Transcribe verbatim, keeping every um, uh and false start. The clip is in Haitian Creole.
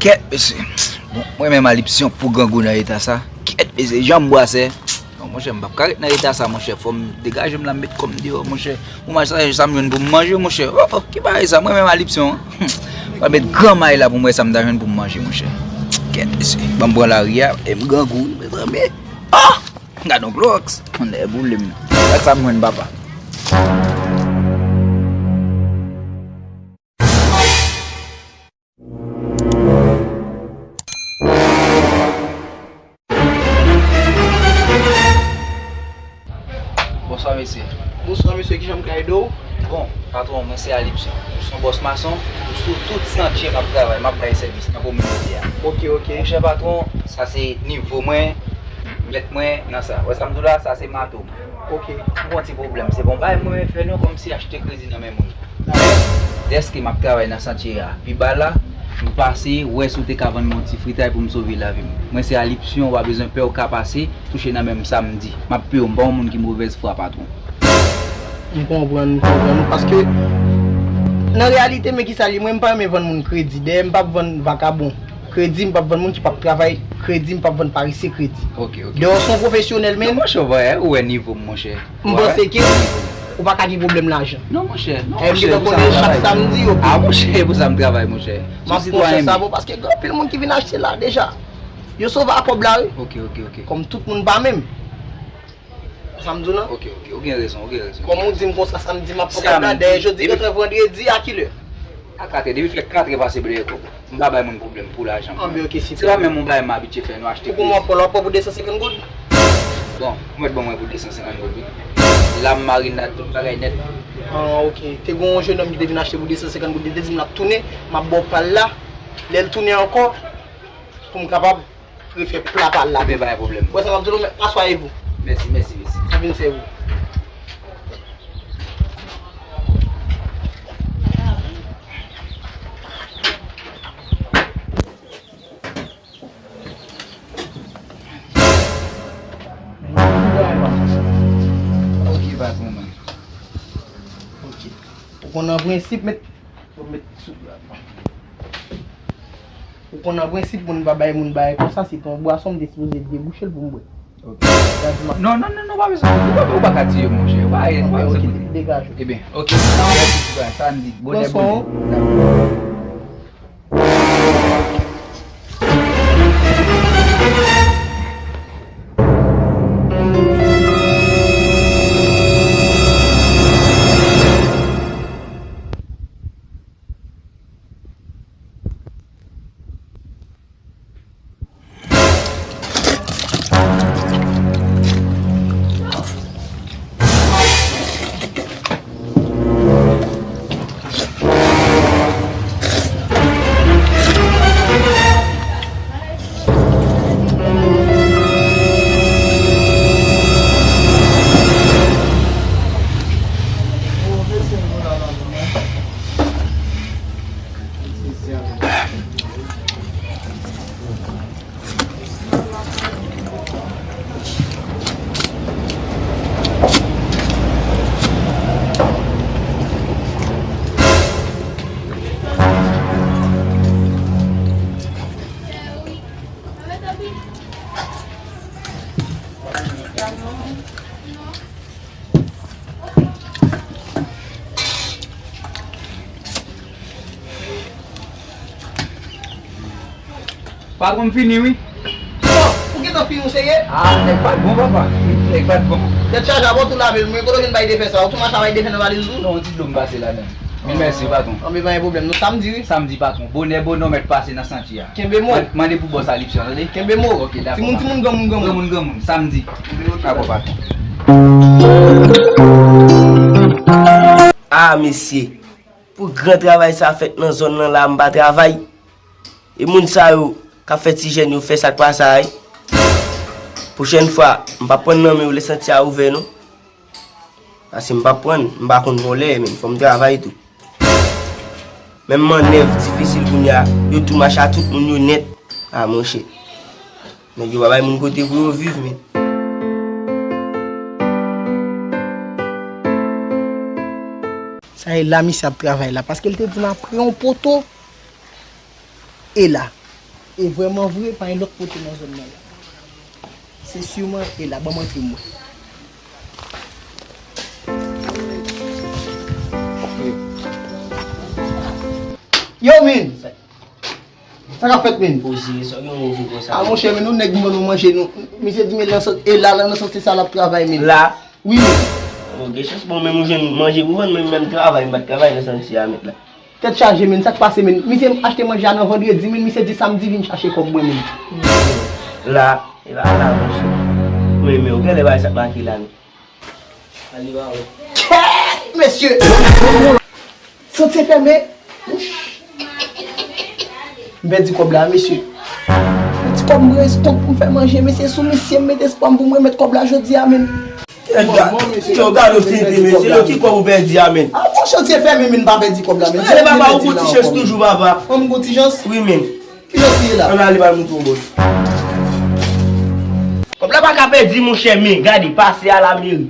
Kèt, mesye. Bon, mwen menm Alipsyon pou grangou nan eta sa. Kèt, mesye, jan m bwasè. Non, monchè, m p ap ka ret nan eta sa, monchè. Fò m degaje m la, m met kò m deyò, monchè. Ou mach sa, sa m jwenn pou m manje, monchè. Oh, oh, ki bagay sa, mwen menm Alipsyon, an. Pral met gran may la pou m wè sa m ta jwenn pou m manje, monchè. Kèt, mesye. Ban m pran lari a, e m grangou, wi, mezanmi. Ah! Gad on klowòks. Annè boule m. Gad sa m jwenn, papa. Bonswa, mesye. Bonswa, mesye. Kijan m ka ede w? Bon, patwon, mwen se Alipsyon. Mwen se yon bòs mason. Sou tout santye m ap travay, m ap bay sèvis nan kominote a. Ok, ok. Monchè patwon, sa se nivo mwen, mèt mwen nan sa. Wè sa m di w la, sa se mato m. Ok. M gon ti pwoblèm. Se bon bagay mwen fè non, kòmsi achte kredi nan men moun. Dèske m ap travay nan santye a pi ba la, m pase wè si w te ka vann mwen yon ti fritay pou m sove lavi m. Mwen se Alipsyon, w pa bezwen pè, w ka pase touche nan men m samdi. M ap peye w, m pa yon moun ki movèz fwa, patwon. M konprann, m konprann ou, paske nan reyalite, men kisa l ye, mwen, m pa renmen vann moun kredi. Dayè, m p ap vann vakabon kredi, m p ap vann moun ki p ap travay kredi, m p ap vann paresye kredi. Ok, ok. Dayè, w se yon pwofesyonèl, men. Non, monchè, w wè, ou wè nivo m, monchè. M panse ke ou pa ka gen pwoblèm lajan. Non, monchè, non, monchè, e m gentan konnen chak samdi yo peye. Ah, monchè, e pou sa m travay, monchè. M ap pran chans avè w, paske gen anpil moun ki vin achte la deja. Yo sove a kòb la, wi. Ok, ok, ok. Kòm tout moun pa menm. Sa m di w lan? Ok, ok, ou gen rezon, ou gen rezon. Kòm ou di m konsa, samdi m ap pran kòb la, dayè jodi, gentan vandredi, a kilè? A katrè, depi fè katrè pase m dèyè kòb. M pa bay moun pwoblèm pou lajan. Anben, ok, sipè. Se pa menm yon bagay m abitye fè, nou achte kredi. Ou konn w ap pran, w ap pran pou de san senkant goud? Bon, ou mèt ban mwen pou de san senkant goud, wi. Lam, marinad, tout bagay nèt. Ah, ok. Te gen yon jennonm ki te vin achte pou de san senkant goud, li te di m l ap tounen, m ap ba w pa l la. Lè l tounen ankò, pou m kapab refè pla pa l la. Ebyen, pa gen pwoblèm. Wè sa m ap di w, men aswayevou. Mèsi, mèsi, mèsi. M ap vin sèvi w. Ok, patwon mwen. Ok. Ou konn an prensip, met Ou met sou pla. Ou konn an prensip, moun pa bay moun bagay konsa, se te yon bwason, m te sipoze debouche l pou m bwè. Ok. Gad ma- Non, non, non, non, pa bezwen. Ou pa, ou pa ka tiye m, monchè. Ou pa, ou pa bezwen. Ok, degaje w. Ebyen, ok. Mèsi, sa n di. Bonè, bonè. Patwon, m fini wi. Bon, ou gentan fini, ou serye? Ah, nèg pa t bon, papa. Nèg pa t bon. Tèt chaje, a bò tou lave l, men kote w jwenn bay de fè sa? Ou tou mache bay de fè nan valiz ou? Non, yon ti dlo m pase ladan. Men mèsi, patwon. Anben, pa gen pwoblèm. Nou samdi wi. Samdi, patwon. Bonè, bonè, w mèt pase nan santye a. Kenbe mo. Man-, mande pou bòs Alipsyon, tande? Kenbe mo. Ok, dakò, patwon. Timoun, timoun, granmoun, granmoun. Granmoun, granmoun, samdi. Dakò, patwon. Ah, mesye. Pou gran travay sa fèt nan zòn nan la, m pa travay. E moun sa yo k ap fè ti jèn yo fè sa k pa sa a, wi. Pwochèn fwa, m p ap pran nan men yo lè santye a ouvè non. Paske m p ap pran, m pa konn vòlè, men fò m travay tou. Menm mannèv difisil kounye a, yo tou mache a tout moun yo nèt. A monchè. Nèg yo pa bay moun kote pou yo viv, men. Sa e la misye ap travay la, paske l te di m apre yon poto. E la, E vrèman vre, pa gen lòt kote nan zòn nan la. Se siman e la, ban m antre mwen. Yo, men! Sa k ap fèt, men? Poze, sa gen yon vin konsa. A, monchè, men nou nèg ban nou manje, nou. Misye di, men, nan sant, e la, nan santi sa l ap travay, men. La? Wi, men. Oh, gen chans, bon, men m jwenn manje pou vann, men menm travay, m pa t travay nan santi a, met la. Tèt chaje, men, sa k pase, men? Misye achte manje a nan vandredi, men, misye di samdi vin chache kòb mwen, men. La, e pa la, monchè. Men, men, ou genlè bay sa k make la, men. Kèt, mesye! Santye fèmen. M pèdi kòb la, mesye. M pèdi kòb, m gen estonk pou m fè manje, mesye. Sou misye, m mete espwa m pou m remèt kòb la jodi a, men. Yo, gade w tenten, mesye. Yo, ki kòb ou pèdi a, men? A, bon, santye fèmen, men, m pa pèdi kòb la, men. Ale, papa, ou gon ti chans toujou, papa. An, m gon ti chans? Wi, men. Ki jan w ye la? Ann ale ba l mouton bòs. Kòb la pa ka pèdi, monchè, men gade, pase a lameri.